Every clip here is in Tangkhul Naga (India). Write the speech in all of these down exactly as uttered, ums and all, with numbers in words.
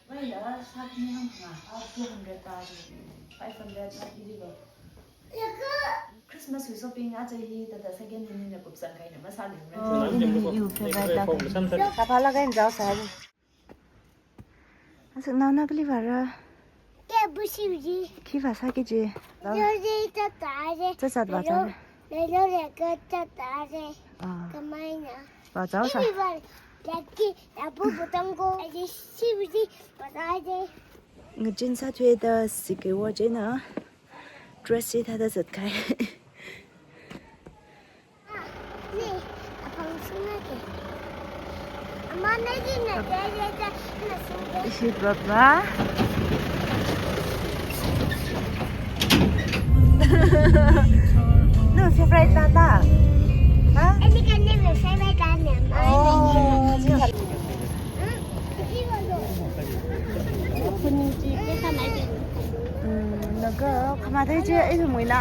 Maila sākni hāngkha, a two hundred ta, five hundred na ili lo. Christmas wui shopping aja hi thāda second hand eina kupsang kahaina masāli. Oh, ini iwui favorite la. Kapala kain jao sa. Asuk nana kali vāra. Ke busi busi. Khi vāsāki ji. Lori ta ta je. Cha cha vāsa. Lori ka ta ta je. Ah. Kamaina. Vāsa sa. Ibi vāra. Laki, tapu putang ko. Aji si busi vāsa je. Ngajin sāthuida siki wa jina. Dress hi thāda zatkahai. Ni, apam singake. Ama na ji na ja ja ja na singke. Ishi baba. No favorite tata. Ha? Ani kan ni favorite tata. Oh, ji. Hmm, naga khamatei chi ai muina.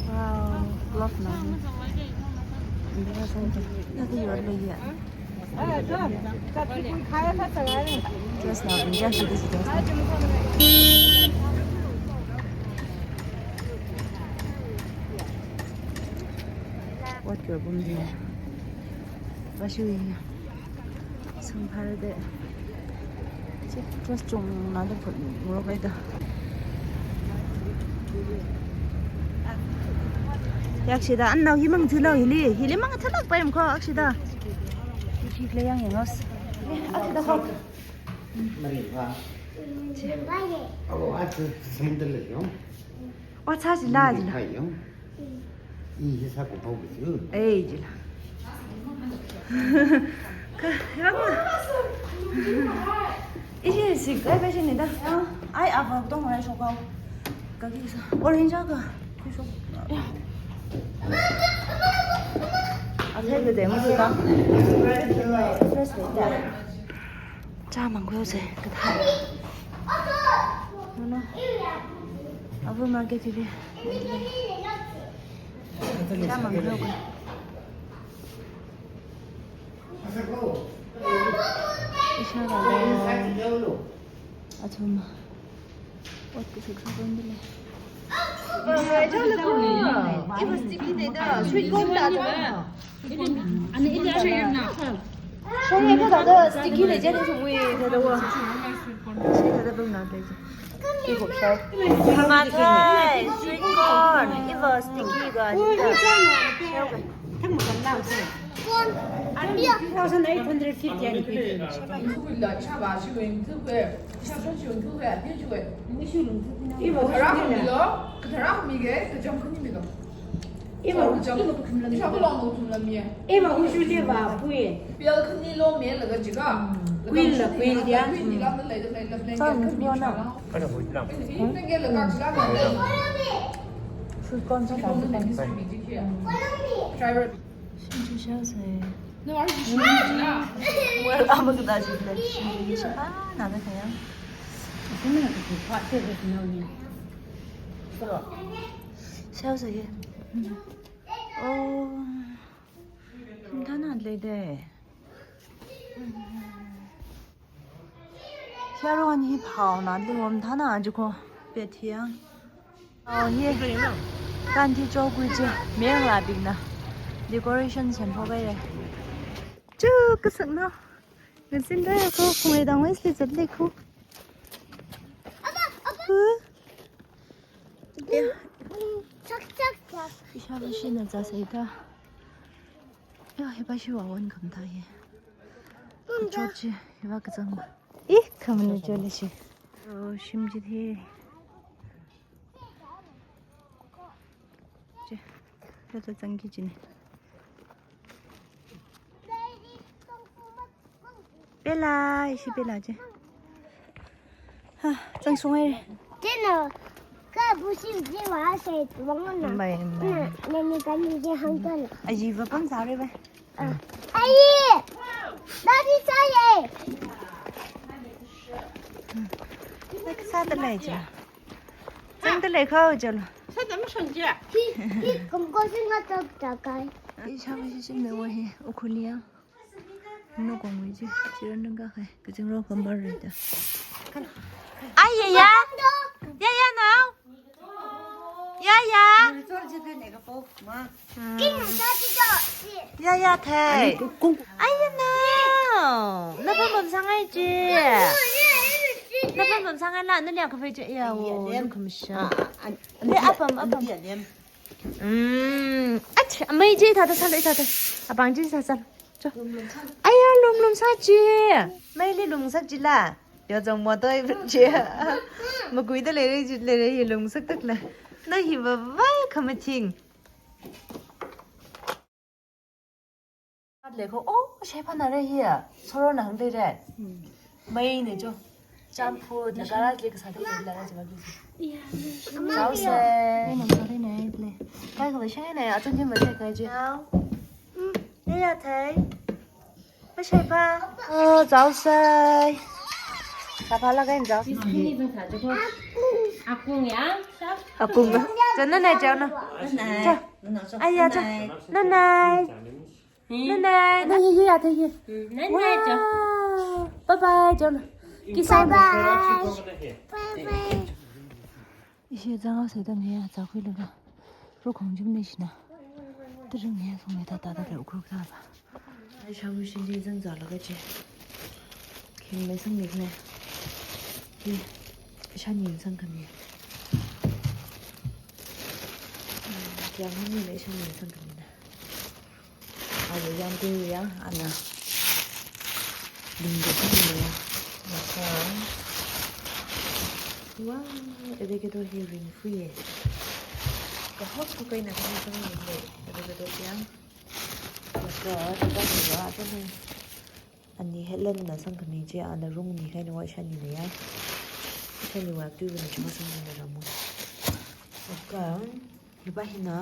Wow, love na. Naga yot lo ya. Just now, India shi this just now. What your bum dia? Bashu ya. Sangphar de. Chi, just chung na de phut ngurok ai da. Yakshida, an nao hi mang zilo hili, hili mang thalak pai mko, akshida. Hi kle yang yang os. Eh, akshida hok. Mari ba. Chi. Alo, atu sandal le yong. O, cha jila, jila. Hai yong. I hi sākupau busi. Ei, jila. Ka, ya ma. Ishi sik, ai, ba shi ni da. Ai, apa dong ai shokau. Ka ki sa. Orange ka. Ku shok. Athei ka demo ka. Fresh ka. Cha mangkui se, kathā. No, no. Avu market hi. Cha mangkui. Isha la. Achuma. Ot kashuk shuk ron dile. Iva sticky de da, sweet corn da da. Ani ini shayang na. Shayang ka da da, sticky de jene sumui da da wa. Shi da da bung na de. Iva shai. Mathai, sweet corn, iva sticky ga da. Shayang ka. Thang mu kan na se. Two thousand eight hundred fifty and fifty. Iva Iva, iva, iva ushuli va pui. Pui la, pui dia. Sweet corn sa ta. Shimji shao se. Well, I'm gonna do that. Shimji shao. Ah, nada kaya. Shao se ye. Oh. Thana le de. Sharon hi phaona lingwom thana ajuko pet hiya. Oh, hi. Gandhi Chowk wui chi, meng la bingna. Decoration semphok ai. Chu kasakna. Ngasin da ko khumei dang wes li zat le khu. Khu. Ya. Chak, chak, chak. Isha ba shi na za sai ta. Ya, hi ba shi wa wan kam ta ye. Chot chi, hi ba ka zang ba. Ih, kham na jo le shi. Oh, shimji the. Che, ya ta zang ki jine. Pela, ishi pela che. Ha, zang sung ai. Tino, ka busi ji wa se tuang na. Mai, mai. Na, na ni ka ni je hang ka na. Aji va pang sa re ba. Ah. Ai! Daddy sa ye. Sa ta lai cha. Zang ta lai khao cha lo. Sa ta ma shang cha. Hi, hi, kum ko sing ka tak tak kai. Ishāvā shichinna wa hi, Ukhrulli ya. Nokongwui chi, chira nang kakhai, kazing rao kambar rida. Ai, ya, ya. Ya, ya, nao. Ya, ya. Ya, ya, thei. Ai, ya, nao. Napam pam sāngai chi. Napam pam sāngai la, nali ya kaphei chi. Ya, wo, lung khamsha. Le, apam, apam. Mm, ach, amei chi thāda sālu, thāda. Apāng chi sā sālu. Cho. Aya, lum lum sā chi. Meili lum sā chi la. Yo, zong mo toi chi. Maguida leire chi, leire hi lum sā tak la. Na hi va vai khamathing. At le ko, oh, shai phanare hi. Sorona hang leire. Mei ne cho. Junk food, na garage le kasā de la, la, la, la. Chao se. Oh, mama, sorry ne, le. Kai ka shai ne, atun jin ba shai kai ji. Mm, ya, ya, thei. Ba shai pa. Oh, chao se. Ka pa la kai chao. Akung ya. Akung ba. Chao na na, chao na. Chao. Ai ya, chao. Na na. Nanai. Nanai, ye, ye, ya, ye. Nanai, ja. Wow. Bye bye, ja. Kiss. Bye bye. Bye bye. Ishi zang a sai da ne ya, za khui lo ba. Ro khong jim ne shi na. Tring ne song ne ta ta da le ukruk ta ba. Ai, shamu shin ji zang za la ga che. King me sang ni ne. Ki. Sha ni sang kan ni. Yang ni me sha ni sang kan ni na. Awo yang tu yang, ana. Linggo tu ya. Maka. Wow, ede ke to hi ring free ye. Ka hot ko kai na ka ni sang ni le. Ede ke to yang. Maka, ede ke to ya, ede ke. Ani Helen na sangkhami chi, ana rung ni kahaina wa ishani na ya. Ishani wa tui wui na chuma sangkhami na ramu. Laga, hiva hina,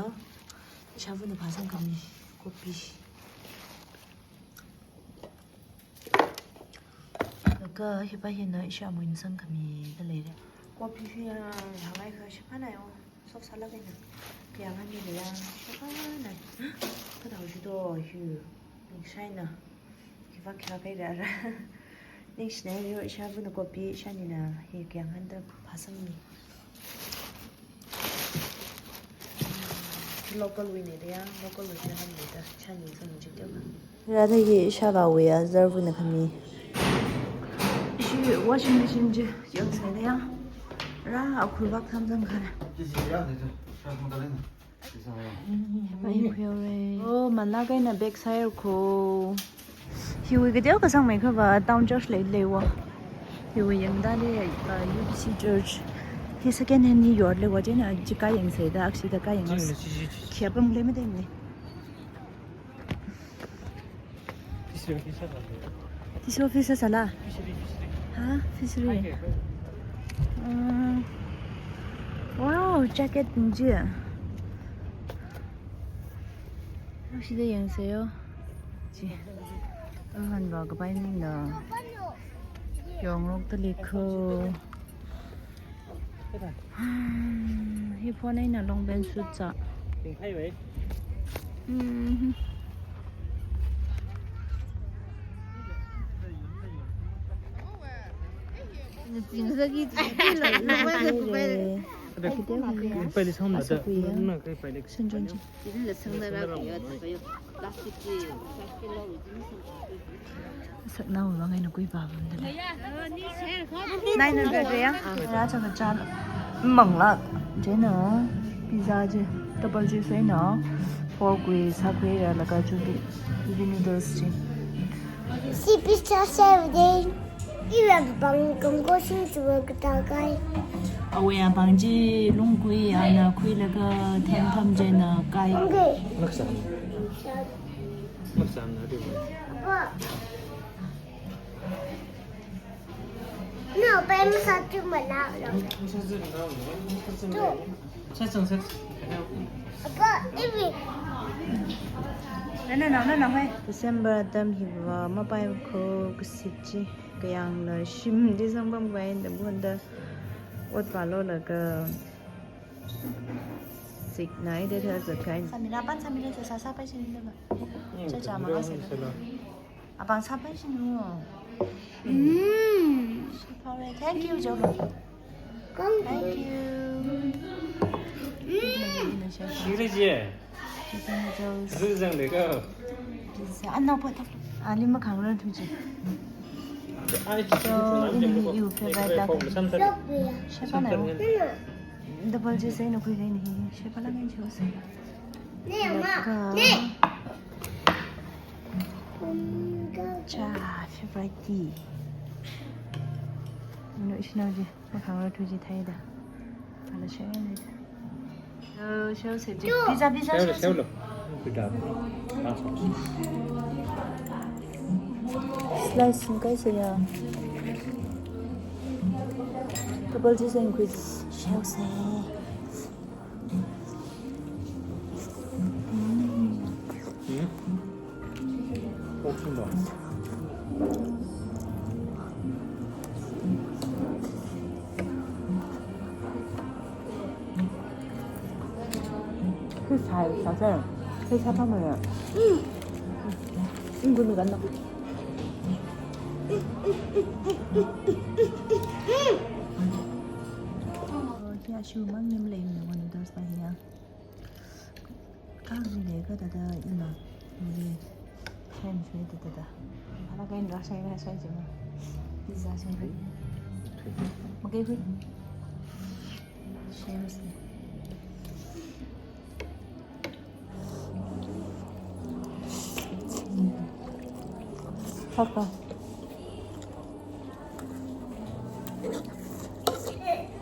ishavana phasangkhami kopi. Laga, hiva hina, ishamuina sangkhami da leire. Kopi hi ya, ya ngai kha shapana yo. Sop sālaga ina. Kayāngna ni le ya. Shapana. Kathao shi do hu. Ningshaina. Hiva kira kai ra ra. Ningshina yo, ishavana kopi, ishanina hi kayāngna da phasangmi. Local wui ne da ya, local wui ne ham ne da, ishani sangmi chi da ba. Ra da ye ishāvāwui ya, zarvana khami. Ishi washing machine chi, yangsai da ya. Ra akhul vak tham tham kha. Oh, mala kahaina back side ko. Hiwui kateokha sangmei kha va town church lei lei wa. Hiwui yangda le, uh, U B C church. Hi second hand ni yor le wa chieina, chi kayangsai da, akshi da kayangas. Khayapam le ma deng le. Fishery officer sāla. Fishery officer sāla? Fishery, fishery. Ha? Fishery. Okay, okay. Uh, wow, jacket nji. Ashi da yangsai yo. Chi. Ahan va kapai ni na. Yongrok tali ko. Hi phone eina long pant suit sā. Mhm. Pali sāngda, na kai pali. Sunjun ji. Saknao va ngai na kui pa bam da le. Nine hundred ya? Ra cha ka cha mang la. Chieina pizza chi, double chi sai na. Pork wui sākhui ra laga chubi, chubi noodles chi. Si pizza seven day. Iwa bang kong ko sing chuwa kata kai. Awui apāng chi lungkui ana khuilaga tham tham chieina kai. Okay. Maksa. Maksa na de. Apa? No, pai masatu mana? Tu. Apa, iwi. Nana, nana, nana, hai. December atam hiva mapai ko kasit chi, kayāngna shim di sangpam khavai da bunda ot pālo laga. Sik nai de thāzat kai. Samina pan samina sa sa sa pai sini de ba. Cha cha ma sa. Apāng sa pai sini. Mm. Thank you, Jolo. Thank you. Mm. Shiri je. Shiri je. Zuzang de ko. Zuzang. Ana pa ta. Ali ma khang ran thu je. Ai, so, ini iwui favorite la. Sheba na. Double cheese ai na kui kai ni. Sheba la ngai cho se. Laga. Cha, favorite tea. No, ishi na je. Ma khang ran thu je thai da. Ala share ni. Oh, share se je. Pizza, pizza, share, share se. Share lo. Pizza. Slice ni kai se ya. Double cheese and quiz. Share se. Mm. Mm. Hui sai, sai sai. Hui sai pa mai. Ingunu kan na. Hiya shu mang nim lei mi one dos ta hiya. Kang ni le ka tada ina. Ni le. Shem shui tada tada. Ala ka in ra sai ra sai jima. Pizza shui. Okay, hui. Shem shui. Kaka.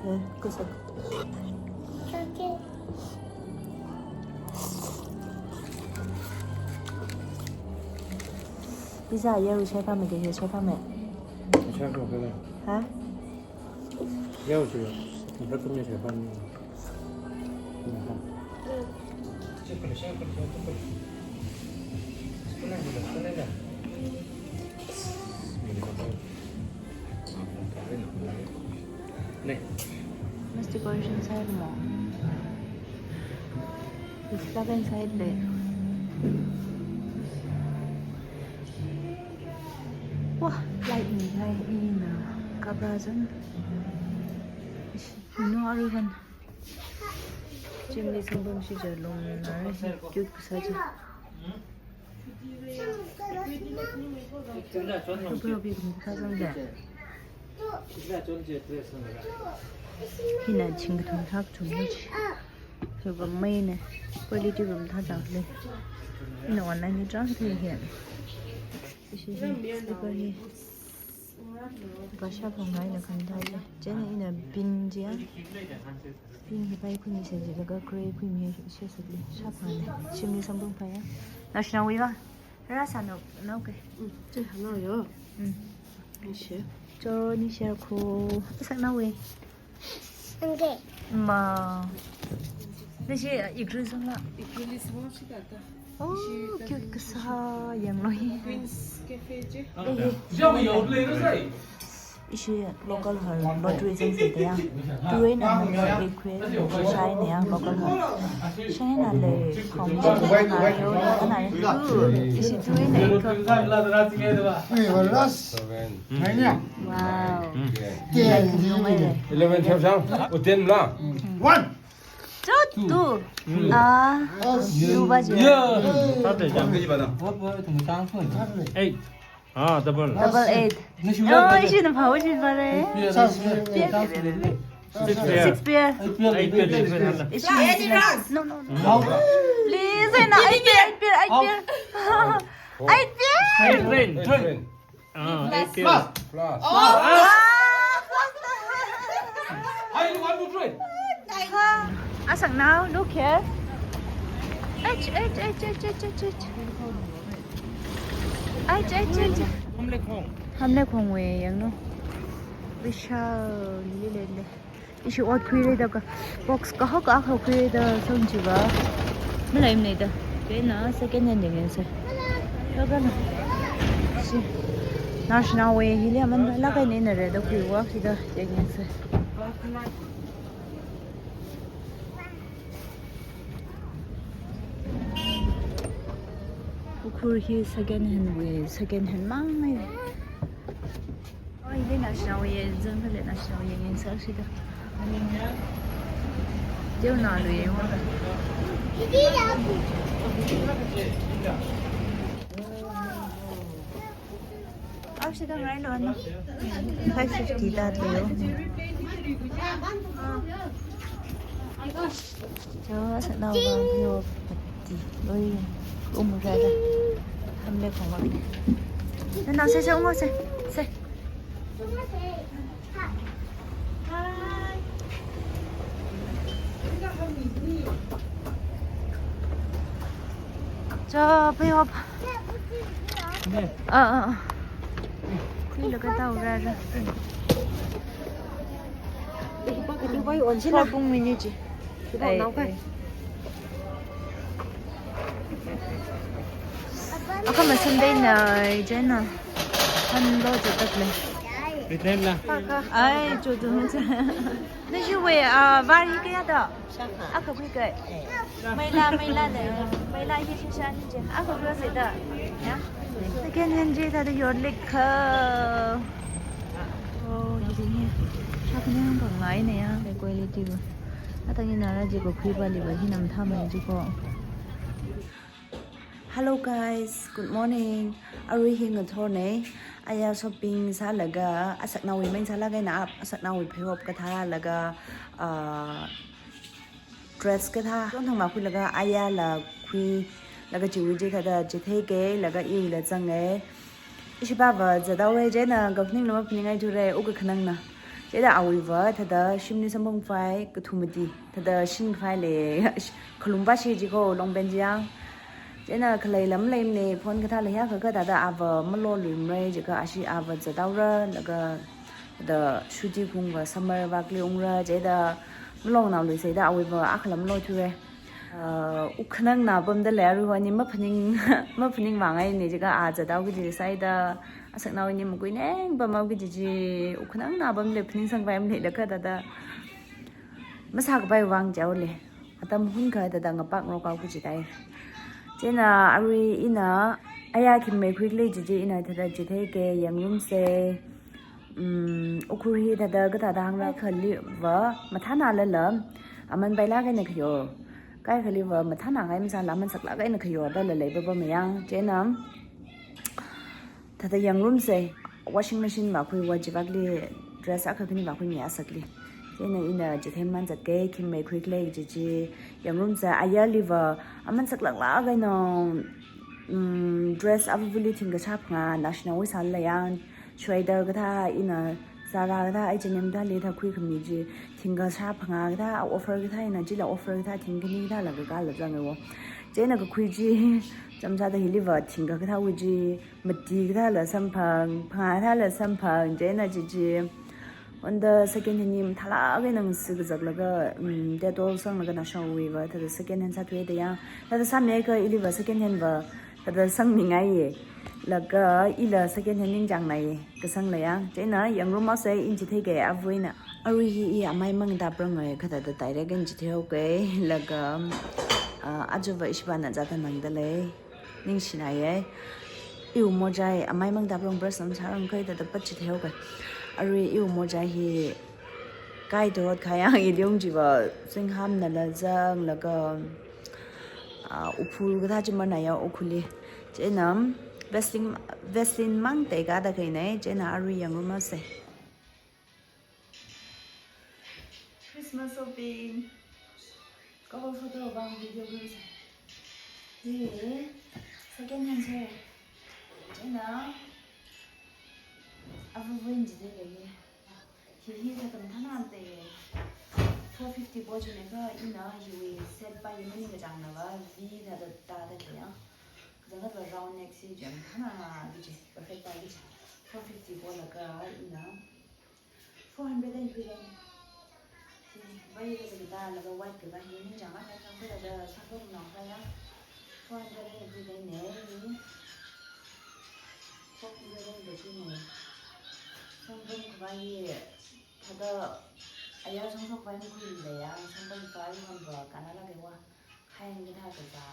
Eh, kusak. Pizza yaru shai pame ke, shai pame. Shai pame. Ha? Yaru shai. Nda kumne shai pame. Must decoration side mo. It's love inside there. Wah, light ni hai ina kabra zan. Ishi, ino aruvan. Chimney sambung shi ja long na hi cute kasā ja. Kabra bi kum kasā zan ja. Hina chingkathum thak thum ni. So ba mai ne. Quality bam tha ja le. Ina online ni try the hi. Ishi hi slipper hi. Kasha phong ngai na kan thai je. Chieina ina pink je. Pink hi pai khuni se je laga grey khuni se se le. Sha pha ne. Chimney sambung pha ya. National Week ba. Rasa no, no ke. Mm, che no yo. Mm. Ni share. Cho ni share ko. Pasak na we. Angke. Ma. Nashi igloo sung la. Igloo li sung shi ta ta. Oh, cute kasā yang lo hi. Queen's Cafe je. Eh, eh. Jam yo le no sai. Ishi local hal lottery zang se te ya. Tuwe na man ko ekwe shai ne ya local hal. Shai na le khom na yo na tu. Ishi tuwe na ekwe. Wow. Ten. Eleven, twelve, sang. O, ten la. One. Two, two. Ah. Two ba je. Yeah. Eight. Ah, double. Double eight. Oh, ishi na phawa ishi ba le. Six pair. Six pair. Six pair. Eight pair, eight pair, eight pair. Ishi na. No, no, no. Please, eh, na, eight pair, eight pair, eight pair. Eight pair. Eight pair. Ah, eight pair. Plus. Plus. Oh. Ah, plus. I want to try. Ah, asang now, look here. H, H, H. H, H, H. Hamle khong. Hamle khong we yang no. Vishal, lile, lile. Ishi ot khuire da ka box kahak kahak khuire da song chiva. Malai mne da. Kena second hand yang se. Ka ka na. Si. National Week hili aman la ka ne na re da khuiwa khi da yang se. Ukhrul hi second hand wui, second hand mang ai. Oh, hili national wui, zangkhalei national wui, yangsa shida. Teonao lui. Ashi dang rai lo na. Five fifty da leo. Cho sa nao bang yo pati. Loi. Um ra da. Ham le khong bang. Na na se se um se. Se. Cho, pui hop. Ah, ah, ah. Khuilaga tao ra ra. Pung mini chi. Ai, ai. Akha masan dai na, jana. Han lo je tak le. Vietnam la. Ai, cho tu. Nashi wui, ah, var hi kaya da? Akha khui kai. Maila, maila le. Maila hi shisha ni je. Akha khui se da. Ya. Second hand je thāda yorlik kha. Oh, hi hi. Akha ni hang bang ngai ne ya. Quality ba. Atang ina ra je ko khui ba li ba hi nam tha mai je ko. Hello guys, good morning. Arui hi ngathor ne. Aya shopping sālaga, asaknaowui main sālaga na, asaknaowui pheihop kathālaga, ah, dress kathā. Tongthang makhuilaga, aya la khuilaga chiwui je thāda chithei ke, laga iwui la zang e. Ishi pava zathaore, jana kaphaning lama phaning ai thure, uka khanang na. Jada awui va, thāda shimli samphang phai, kathum mati, thāda shin phai le, khalum ba shi ji ko, long ben ji yang. Jana khalei lam lem ne, phone kathā la ya kha kha thāda ava malo lui mre, jaka ashi ava zathaora, laga da shuti kung va summer va kli ungra, jada malong nao lui se da awui va akha lam lo thure. Uh, ukhanang na pam da le arui va ni maphaning, maphaning vang ai ne jaka a zathao kaji sai da asaknao ni makui neng pam au kaji ji ukhanang na pam le phaning sang pai am le da kha thāda. Masā kapai vang jao le. Atam hun kha thāda ngapak rokao kaji tai. Jana arui ina aya khim mai khuik le ji ji ina thāda chithei ke yanglum se. Um, Ukhrul hi thāda kathāda hang ra khali va mathāna la la. Aman bai la kai na khayo. Kai khali va mathāna kai masā la man sak la kai na khayo da la lei ba ba mayang. Jana thāda yanglum se, washing machine va khui va jivak li dress akha khani va khui mi asak li. Jana ina jithei man zat ke, khim mai khuik le ji ji, yanglum se, aya li va, aman sak lak la kai na, um, dress avavuli thingkha shāphangā, national wui sāla yang, sweater kathā, ina, Zara kathā, ai jinem da le thā khui khami ji, thingkha shāphangā kathā, offer kathā, ina, jila offer kathā, thingkhani kathā la kaka la zang e wo. Jana kakhui ji, chamsā da hili va, thingkha kathā wui ji, mati kathā la samphang, phangā kathā la samphang, jana ji ji. Onda second hand ni mathāla kai nang si kazak laga, um, Dettol sanglaga na shao wui va, thāda second hand sāthui da yang. Thāda sāmi ka ili va second hand va, thāda sangmi ngai ye. Laga ila second hand ningchang na ye, kasang la yang. Jana yanglum se in chithei ke avuina. Arui hi i amai mang da prang ngai, kha thāda direct in chithei ke, laga, ah, aja va ishi va na zata nang da le. Ningshina ye. Iwui moja hi, amai mang da prang brush nam sārang kai thāda pat chithei kai. Arui iwui moja hi kai dorot khayang i liung ji va, Swingham na la zang laga, ah, Ukhrul kathā ji mana ya Ukhrul li. Jana, Vaseline, Vaseline mang te ka da kai ne, jana arui yanglum se. Christmas shopping. Couple photo bang video group. Hi second hand se. Ina avu vin ji de le. Hi hi thāda mathāna te. Four fifty po ji ne kha ina hiwui set pa yamani kachang na va V thāda ta da kaya. Kazang va round neck si jam mathāna ji. Perfect pa ji. Four fifty po laga ina Four hundred and three. Bai ka sa kita laga white ka ba hi ni jama ka kang ka da sa ko na ka ya. Four hundred and three ne. Four hundred and three ne. Sambung ka ba hi. Thāda aya song sok ba ni kui le ya. Sambung ka yi han ba ka na la ke wa. Hai ni ka ta ka.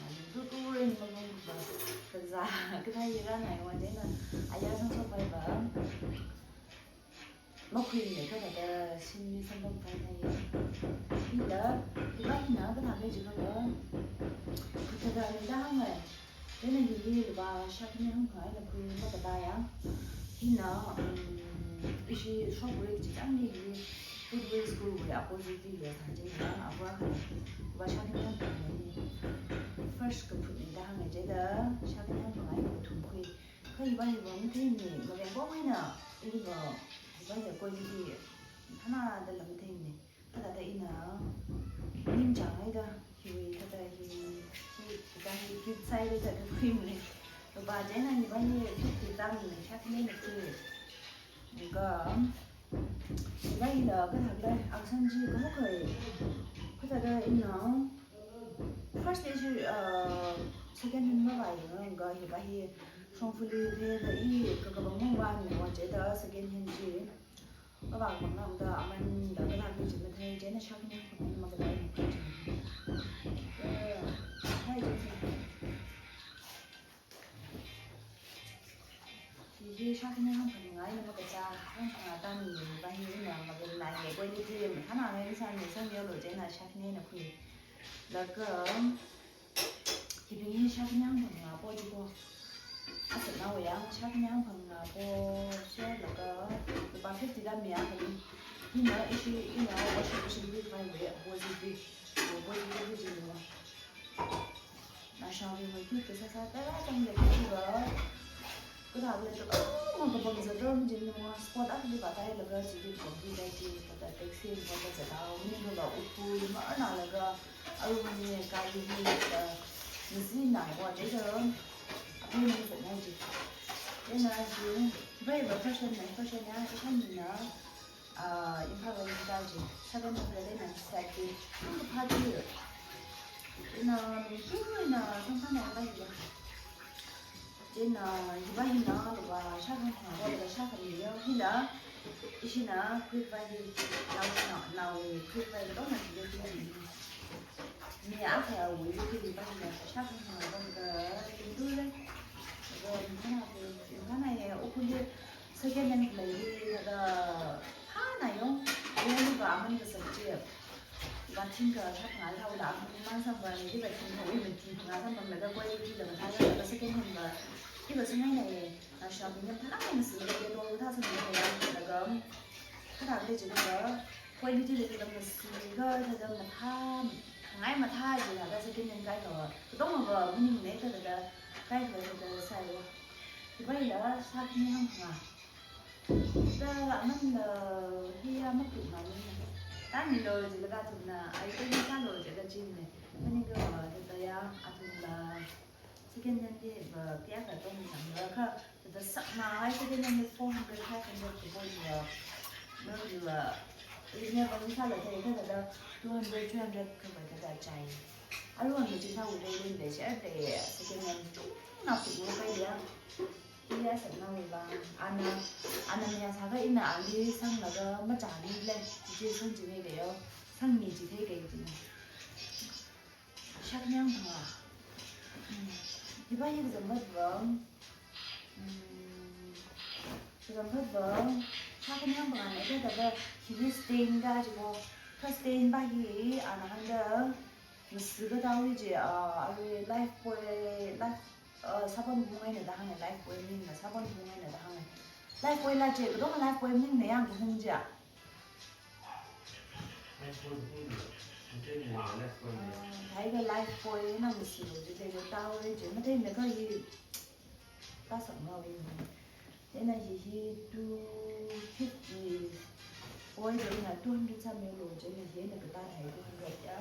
Lungtu turin mabang ba, kaza, kathā yira nai wa jena, aya sangso pai ba. Makhuine kathāda shimli samphang pai nai. Hila, hiva hina kathā kajila ba. Kathāda nida hāngai. Jena hili lupā shākhane hāngphang eina khui makatā ya. Hina, um, ishi shop wui chitangli hi Footway School wui opposite li ya thā jena, ava kha lupā shākhane hāngphang ni. First kaphut nida hāngai jida, shākhane hāngphang eina kathum khui. Kha hiva hiva matheimane, maveng pong eina, hiva, hiva ya quality, thana dala matheimane. Kathāda ina, ningchāng haida, hiwui kathā hi, hi, kathā hi, hi side da kakhuimane. Lupā jena hiva hi fifty tamne, shākhane na khui. Laga, hiva hila kathāda, aksan chi kaho kai. Kathāda ina, first day chi, uh, second hand mavāyanglaga hiva hi shongfali theilaga i kakapam mavāmane wa jida second hand chi. Mavāpamlaga aman da kathā kajila mathei jena shākhane hāngphang eina makatā ni khui chi. Eh, hai chi. Hi hi shākhane hāngphang ngai na makatā, hāngphang atam ni ba hi na maveng nai ye, quality mathāna ngai sāne, sāne lo jena shākhane na khui. Laga, hibing hi shākhane hāngphang ngapo jiko. Asatnao yang shākhane hāngphang ngapo, so laga, lupā fifty da mi a kali. Hina ishi, ina washing machine bi fai we, bozi bi, bozi bi jino. Nashao hi mai kyu kasāsā tara tang le kyu ba. Kathā le to, oh, makapam zatram jin wa, spot akhali vātailaga chili pampi dai chi, kathā taxi pampa zatao, ni lo la upu, ma ana laga, arumani kali ni laga, nisi na wa jida, api ni zatnai chi. Ina chi, bai ba fashion na, fashion ya, ikan ni na, ah, Imphal wui kaji, seven hundred and thirty. Ina party. Ina, ina, samphang na ba ina. Ina, hiva hina, lupā shākhane hāngphang, lupā shākhane ya, hila. Ishina, khuivai hi, nao, nao, nao, khuivai, to na, hi, hi, hi. Mi akhawui hi liva hina shākhane hāngphang ka rindu le. Laga mithana hi, mithana ye, ukuli second hand lei hi, laga phana yong, yong liva aman kasak chi. Ba thing ka shāphang alhao la, aman samphang ni, liva thing ka ui mati phang samphang laga quality la mathāya, laga second hand ba, liva sangai na ye, nashao mi nyam phana ngai masi, laga lo thā sāni ya, laga, kathā le jina ba, quality le kathā masi, kathā mathā, ngai mathā jila, kathā second hand kai kawa. Katong va, maning ne kathāda, kai kawa kathāda sāya. Hiva hila, shākhane hāngphang. Da, aman la, hiya mathuk mani. Tani lo jila kathumna, ai tani sālo jila jine. Mani kawa, kathāya, athumla. Second hand li va kayākha tongchang va kha, thāda sakna hai second hand li four hundred, five hundred kapo va, no va, ina va ni khala thāda thāda two hundred, three hundred kha va thāda chai. Aruihon va chi thāwui lei lei lei chi, a lei second hand chungna puk lo kai ya. Iya sakna wui va, ana, ana mi ya sākha ina ali sanglaga machāni le, chi sangchini le yo, sangmi chi thei kai chi. Shākhane hāngphang. Hmm. Hiva hi kazampat va. Hmm. Kazampat va. Shākhane hāngphang ne, kathāda hiwui stain ka jiko. Kha stain va hi, ana hāngda, masi kathāwui chi, ah, arui Lifebuoy, life, ah, sabon bung eina da hānga, Lifebuoy ming na sabon bung eina da hānga. Lifebuoy la chi, katong Lifebuoy ming na yang kahung chi a. Lifebuoy, Lifebuoy. Ah, thāda Lifebuoy na masi lo, chi, chi, chi, tao, chi, mathei me kha hi, ta sakna wui. Ina hi hi two fifty, oi, ina two hundred sāmi lo, ina hi ina katā thāi two hundred ya.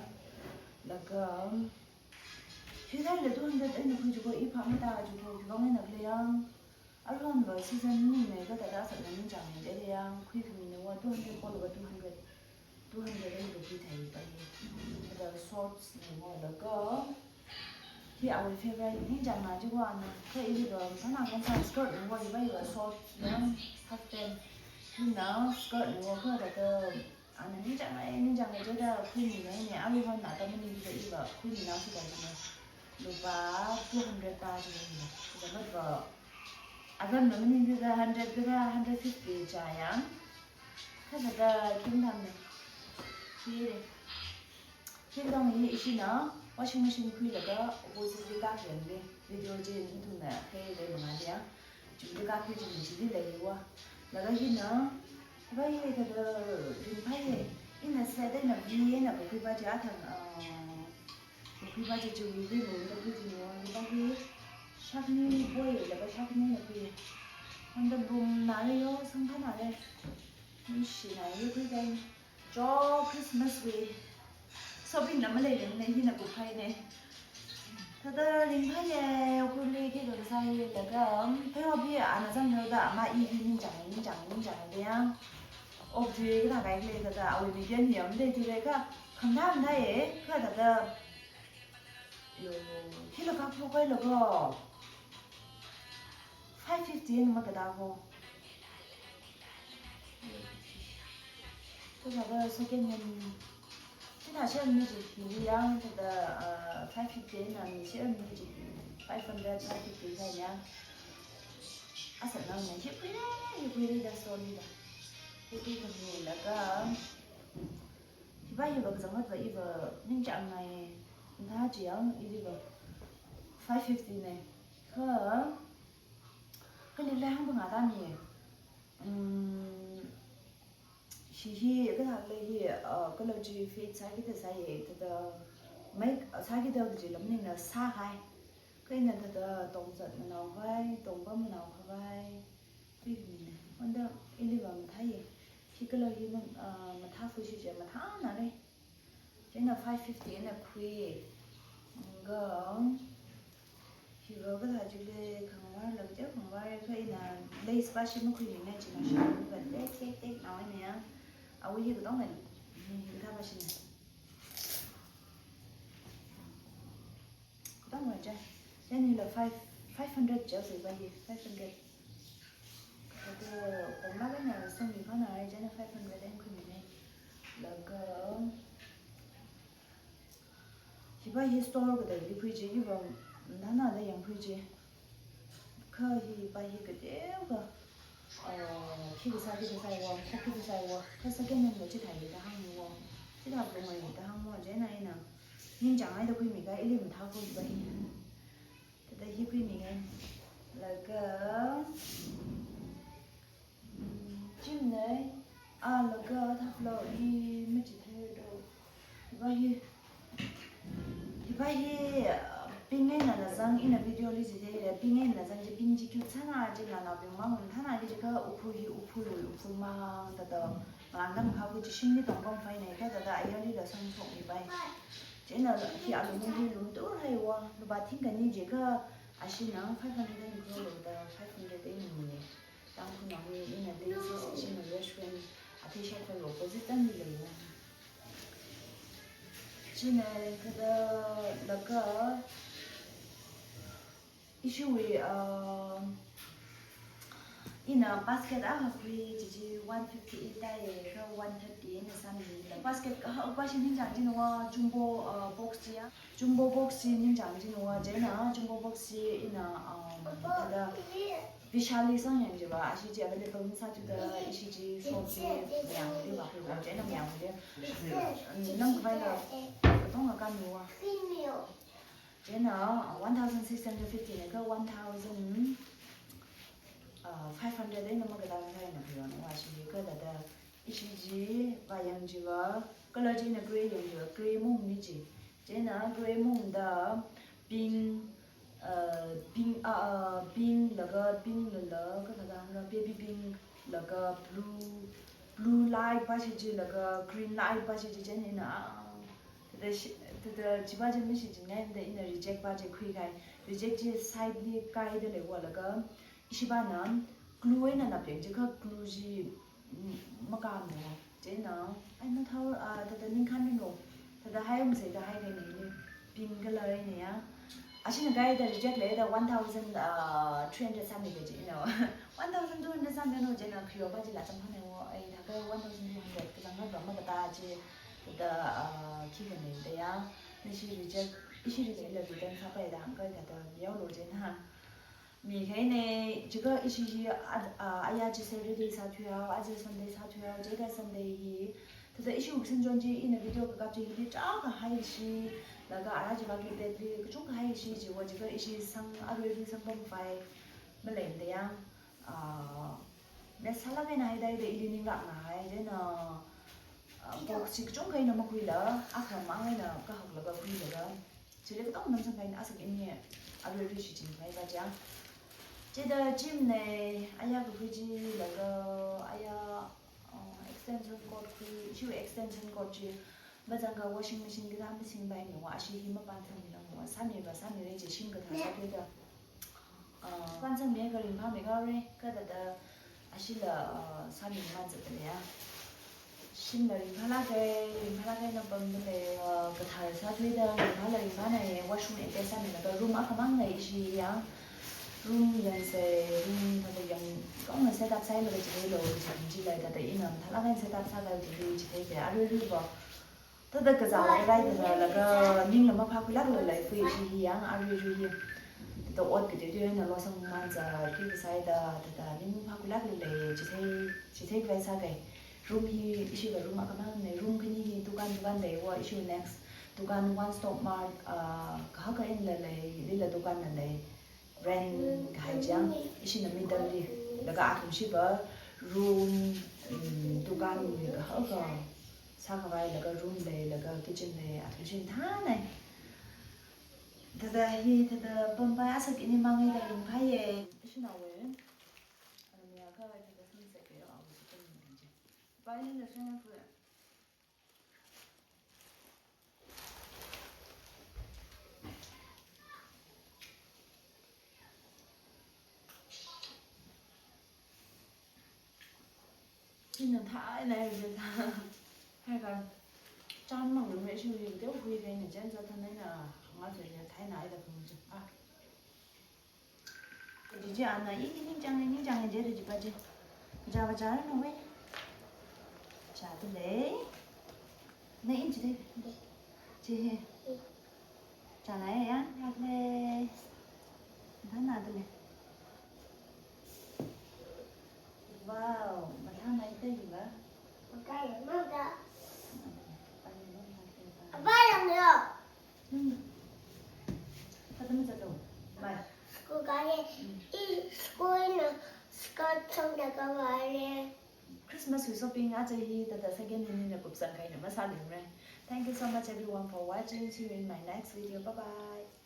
Laga, hi thāi la two hundred ina khui jiko, i phā mata jiko, kibang ina khalei yang. Aruihon va season ni ne kathāda sakna ningchāng ne de yang, khuikhami ne wa two hundred po lo va two hundred, two hundred and fifty thāi pa hi. Kathā shorts ne wa laga. Hi awui favorite ningchāng na jiko ana. Kha ili va thana kan sa skirt ne wa, hiva hiva shorts ne, half pant. Hina skirt ne wa kha kathā ana ningchāng na, ningchāng na jida khuimi ne ne, aruihon na ta mani hiva iva khuimi na si da jina. Lupā two hundred pa chi ni. Kazang ot va. Atam na maningda hundred kathā hundred fifty chayang. Kathāda khim tham ne. Hi ne. Hi dong hi ishina washing machine khuilaga opposite li kak yangli. Video chi nathumna theida mangāli ya. Chili kak hi chili chili leiwa. Laga hina. Vai kathāda ringphai ye. Ina sāda na vi ye na kakhui pa chi athang, ah, kakhui pa chi chiwui vi lungda khui chi ni wa. Ringphai hi. Shakni boy laga shakni na khui. Anda lum na le yo, sangkha na le. Nishina ye khuikai. Cho Christmas wui. Shopping na malei leng ne, hina kuphai ne. Thāda ringphai ye, Ukhrulli khi kasā hi laga, um, pheiwa pi ana zanghaoda, ama i hi ningchāng, ningchāng, ningchāng de yang. Ok, chi kathā kai le thāda, awui mi kyan hi am de chi le kha, khamda am da ye, kha thāda. Yo, hila kha phu kai laga. Five fifty na makada ho. Kathāda second hand. China share mi chi hi yang thāda, uh, five fifty na mi share mi chi. Five hundred, five fifty sa ya. Asa nang na hi pui le, hi pui le da sorry da. Hi pui ka mi laga. Hi va hi va kazang ot va i va ningchāng ngai. Nda chi yang i va five fifty ne. Kha Kali le hāngpa ngāda mi. Mm, hi hi, kathā le hi, uh, kala chi fade sākida sāye, thāda, mai, sākida kaji lam ningna sāhai. Kaina thāda tongzat manao vai, tongpa manao khavai, khui ningna. Wanda, ili va mathāye. Hi kala hi ma, uh, mathā khui shi je, mathā na le. Chieina five fifty eina khui. Nga, hi va kathā chili khangvār lak chao khangvār kha ina lace pa shi makhuining ne china shānga tek tek tek nao eina ya. Awui hi katong kan, hi kathā pa shina. Katong wa cha. Chieina hila five, five hundred chao sui pa hi, five hundred. Kato kongla kaina sumi phana ai chieina five hundred eina khuimine. Laga, hi pa hi store kateili khui chi, hi va, nana da yang khui chi. Kha hi pa hi kateokha, uh, khi kasā, khi kasā wa, kha khi kasā wa, kha second hand la chithāi da hāng wa. Chithā pung ai da hāng wa, chieina ina. Ningchāng ai da khuimi ka, ili mathā khui pa hi. Thāda hi khuimi ngai. Laga, mm, chim nai. A, laga thaplo i machithei do. Hi pa hi. Hi pa hi, uh, pink eina na zang ina video li chithei le, pink eina na zang chi pink chi cute sāna chi nanaobing mang mathāna ki chi kha Ukhrul hi Ukhrul, Ukhrul mang thāda. Ngalāngda makhao ki chi shimli tongpam phai ne kha thāda ayarli la sangshokmi pai. Chieina hi alung hi lungtur hai wa, lupā thingkhani je kha ashina five hundred eina khuilo da five hundred eina mine. Tangkhulnao hi ina daily use china restaurant athei shakphai opposite tangli lei wa. Chieina thāda laga ishiwui, uh, ina basket akha khui chi chi one fifty eina tāye, kha one thirty eina sāmi. Basket, uh, pa shi ningchāng china wa jumbo, uh, box chi ya. Jumbo box chi ningchāng china wa, chieina jumbo box chi ina, um, thāda Vishal li sang yang chi va, ashi chi available masāthuda, ishi chi shop chi mayang li va khui wa, chieina mayang li. Um, nam khavai la, katong akha mi wa. Chieina, uh, one thousand six hundred fifty ne kha one thousand, uh, five hundred eina makada sai na khuiyo na wa shi kha thāda ishi chi va yang chi va, color china grey yang chi va, grey mungmi chi. Chieina grey mungda pink, uh, pink, uh, uh, pink laga, pink lala, kathā kathā hāngra, baby pink laga, blue, blue light pa shi chi laga, green light pa shi chi chieina, ah, thāda shi, thāda chi pa chi mashichin ngai da ina reject pa chi khuikai. Reject chi side li kaida lei wa laga, ishi pana glue eina nap yang chi kha glue chi, mm, makāmna. Chieina, ai mathao, ah, thāda ningkhan ringlo. Thāda hai um se da hai kai nei ni. Pink color eina ya. Ashina kaida reject lei da one thousand, ah, three hundred sāmi da chi ina. One thousand two hundred sāmi no chieina khuiyo pa chi la chang phane wo. Ai thākha one thousand two hundred kazang na ba makata chi. Thāda, ah, khi kanei da ya. Nashi reject Ishi ri leila return sāpai da hāngkahai thāda miyaolu jina. Mikahai ne, jiakha ishi hi a, a, aya chi Saturday sāthuihao, aja Sunday sāthuihao, jiakha Sunday hi. Thāda ishi wukshin jon chi ina video kakap chi hili tarākha haishi, laga ara chiva ki date li kachungkha haishi chiva jiakha ishi sang arui arui sangpampai maleimada yang. Ah, mess sālāk eina haidai da ili ninglākna hai, then, ah, ah, box chi kachungkha eina makhuila, akhamang eina kahaklaga khuilaga. Chili katong namsangkahai asak ini arui arui shichinpai ba jang. Chida chimnei, aya kakhui chi laga, aya, uh, extension cord khui, ishiwui extension cord chi. Mazangkha washing machine kathā masingpai miwa, ashi hi mapansangmila miwa, sāmi ba sāmira chi shim kathā sāthuida. Uh, pansangmi kha ringphāmi kha re, kha thāda ashila, uh, sāmi manzatda leiya. Shimla ringphālāka, ringphālāka eina pamda lei, uh, kathā sāthuida, ringphāla ringphāna ye, washroom attach sāmilaga room akhamang lei ishi yang. Room yangsa, room thāda yang, kong na set up sāhailaga chitheilo, chi chi lei thāda ina mathālāk eina set up sāda chi chi chithei kha arui arui ba. Thāda kazālaga rai thāda laga ningla maphākhuilākla lei fui ishi hi yang arui arui hi. Thāda ot kateoteoya eina losang manza ki kasāhaida, thāda ning maphākhuilākla lei, chithei, chithei khavai sākahai. Room hi ishiva room akhamang nei, room khani hi dukan dukan leiwa, ishi next dukan One Stop Mart, ah, kahaka inla lei, lila dukanla lei. Rent kahai chang, ishina middle li, laga athumshiva room, um, dukan kahaka sākhavai laga room lei, laga kitchen lei, athumshi thānai. Thāda hi, thāda pampai asak ini mang eina ringphāya. Ishinaowui. Anamya kha thāda sunset kaya awu sipam ningji. Pai nina swimming pool. Ina thai nai rida. Haiga. Chān mang me shu ri de hui de ne jen za thanai na. Nga se ya thai nai da phung ji. Ah. Chichi ana i ningchāng, ningchāng je de jipa je. Kaja kaja no we. Chāda lei. Na in chide. Chi he. Chālai ya, ya le. Thana de lei. Wow, mathāmei te yula. Makai mada. Abai yang yo. Hmm. Kata macam tu. Mai. School kali, i school na skirt sangda kavai. Christmas wui shopping aja hi thāda second hand eina kupsang kahaina masālungre. Thank you so much everyone for watching. See you in my next video. Bye bye.